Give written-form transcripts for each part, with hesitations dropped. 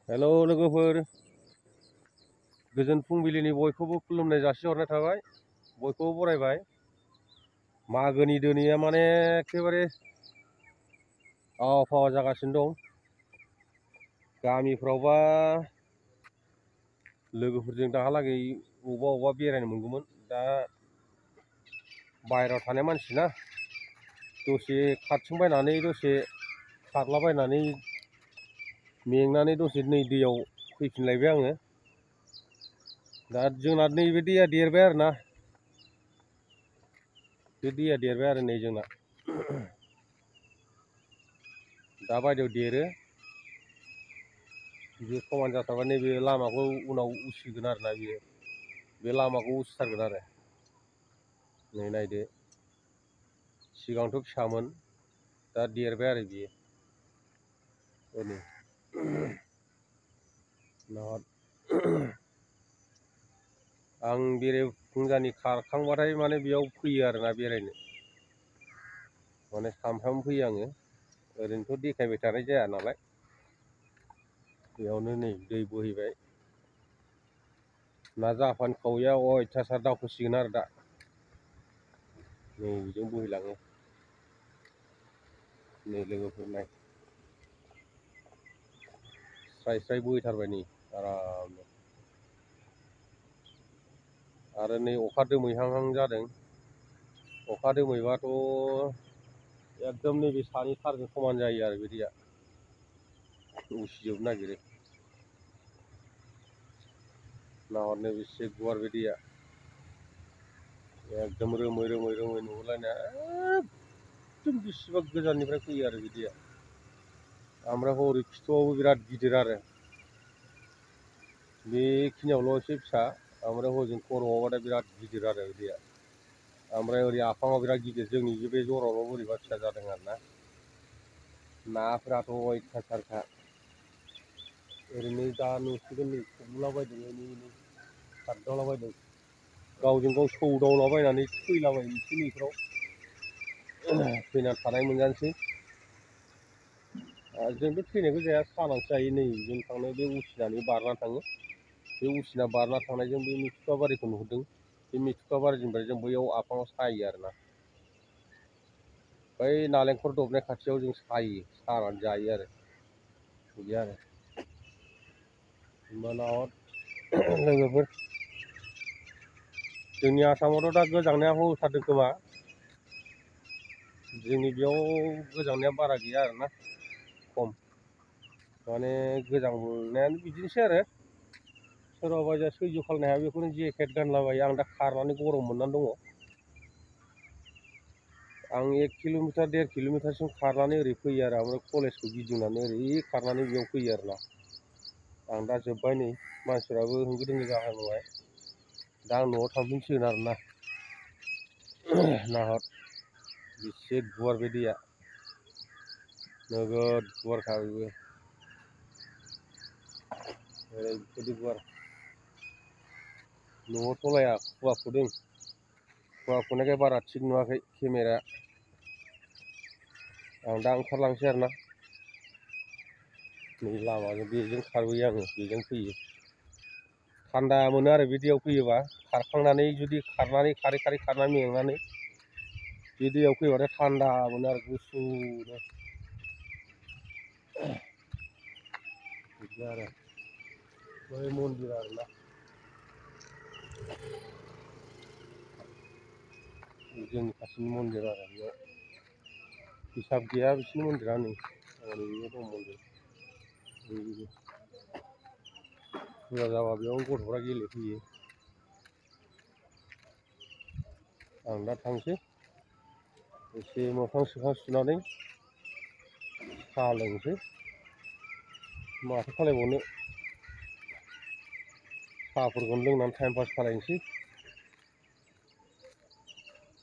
Hello लोगोफोर, गोजोन फुंबिलिनि बयखौबो खुलुमनाय जासिहरनाय थाबाय। बयखौबो बरायबाय। मागोनि दोनैया माने एखेबारे आवा फावा जागासिनो दं। गामिफ्रावबा लोगोफोरजों दाहालागै अबा बेरायनो मोनगौमोन। दा बाहेरायाव थानाय मानसि ना, दसे खारथिंबायनानै दसे खारलाबायनानै मेंनानै दसे नै दैयाव फैफिनलायबाय आङो। दा जोंना नैबे दैया देरबाय आरो ना, बे दैया देरबाय आरो नै जोंना दा बायदियाव देरो। बे समान जाथारबा नैबे लामाखौ उनाव उसिगोन आरो ना, बियो बे लामाखौ उसिथारगोन आरो। नै नायदो, सिगांथ' फिसामोन, दा देरबाय आरो बियो। ओरै आं फुंजानि खारखांबाथाय माने बेयाव फैयो आरोना बेरायनो, माने सामफ्रामबो फैयो आङो। ओरैनोथ' देखायबाय थानाय जाया नालाय। बेयावनो नै दै बोहैबाय, ना जापान खावैया अयथासार दावखोसिगोन आरो दा। नै बेजों बोहैलाङो। नै लोगोफोर नाय, स्राय स्राय बोहैथारबाय नै आरामनो। आरो नै अखा दोमैहांहां जादों। अखा दोमैबाथ' एकदम नैबे सानि थारजों समान जायो आरो बे दैया, उसिजोबनो नागिरो। नाहरनो बेसे गुवार बे दैया, एकदम रोमै रोमै रोमै नुहुरलायनाय। एकदम बेसेबा गोजाननिफ्राय फैयो आरो बे दैया। ओमफ्राय हरै खिथुआवबो बिराद गिदिर आरो, बेखिनियावल' एसे फिसा, ओमफ्राय हजों खर'आवबाथाय बिराद गिदिर आरो दैया। ओमफ्राय ओरै आफाङाव बिराद गिदिर, जोंनि बे जरावल' बोरैबा फिसा जादों आरो ना। नाफोराथ' अयथासारखा। ओरैनो दा नुसिगोन नै थब्ल'लाबायदों, एनै एनै खारदावलाबायदों। गावजों गाव सौदावलाबायनानै थैलाबायनोसै नैफ्राव, थैना थानाय मोनजानोसै। जोंथ' थैनायखौ जाया, सानासो जायो। नै जों थांनाय बे उसिनानै बारना थाङो, बे उसिना बारना थांनायजों बे मेथुखा बारिखौ नुहुरदों। बे मेथुखा बारिनिफ्राय जों बैयाव आफाङाव सायो आरो ना। बै नालेंखर दबनाय खाथियाव जों सायो, सानानै जायो आरो बिदि आरो। होमबाना लोगोफोर, जोंनि आसामावथ' दा गोजांनाया होथारदों खोमा। जोंनि बेयाव गोजांनाया बारा गैया आरोना, खम। माने गोजांनायानो बिदिनोसै आरो, सोरबा बायदिया सैज्य खालामनो हाया बेखौनो जेकेट गानलाबायो। आं दा खारनानै गरम मोननानै दङ। आं 1 किल'मिटार 1.5 किल'मिटारसिम खारनानै ओरै फैयो आरो, ओमफ्राय कलेजखौ गिदिंनानै ओरै खारनानै बेयाव फैयो आरो ना। आं दा जोब्बाय नै, मानसिफ्राबो होंगो दोंगो जाहांबाय। दा आं न'आव थांफिनसिगोन आरो ना। नाहर बेसे गुवार बे दैया, नोगोद गुवारखा बेबो, ओरैबायदि गुवार। न'आव सलाया खुवा खुदों, खुवा खुनायखाय बारा थिग नुवाखै केमेराया। आं दा ओंखारलांसै आरो ना। नै लामाजों बेजों खारबोयो आङो, बेजों फैयो। थान्दा मोनो आरो बे दैयाव फैयोबा, खारखांनानै जुदि खारनानै खारै खारै खारनानै मेंनानै बे दैयाव फैबाथाय थान्दा मोनो आरो गुसुनो। बिदि आरो बै मन्दिर आरोना, जोंनि खाथिनि मन्दिर आरो, बेयाव हिसाब गैया बिसिनि मन्दिरा। नै ओरैनो दं मन्दिर, फुजा जाबा बेयावनो गथ'फ्रा गेलेफैयो। आं दा थांसै, एसे मोखां सोखां सुनानै साहा लोंसै। माथो खालायबावनो, साहाफोरखौनो लोंनानै टाइम पास खालायनोसै।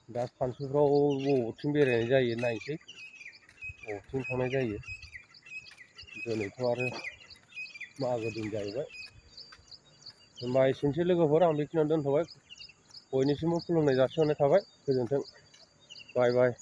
दा सानसुफ्राव बबेथिं बेरायनाय जायो नायनोसै, बबेथिं थांनाय जायो। दिनैथ' आरो मागो दिन जाहैबाय। होमबा एसेनोसै लोगोफोर, आं बेखिनियावनो दोनथ'बाय। बयनिसिमबो खुलुमनाय जासिहरनाय थाबाय। गोजोन्थों, बाय बाय।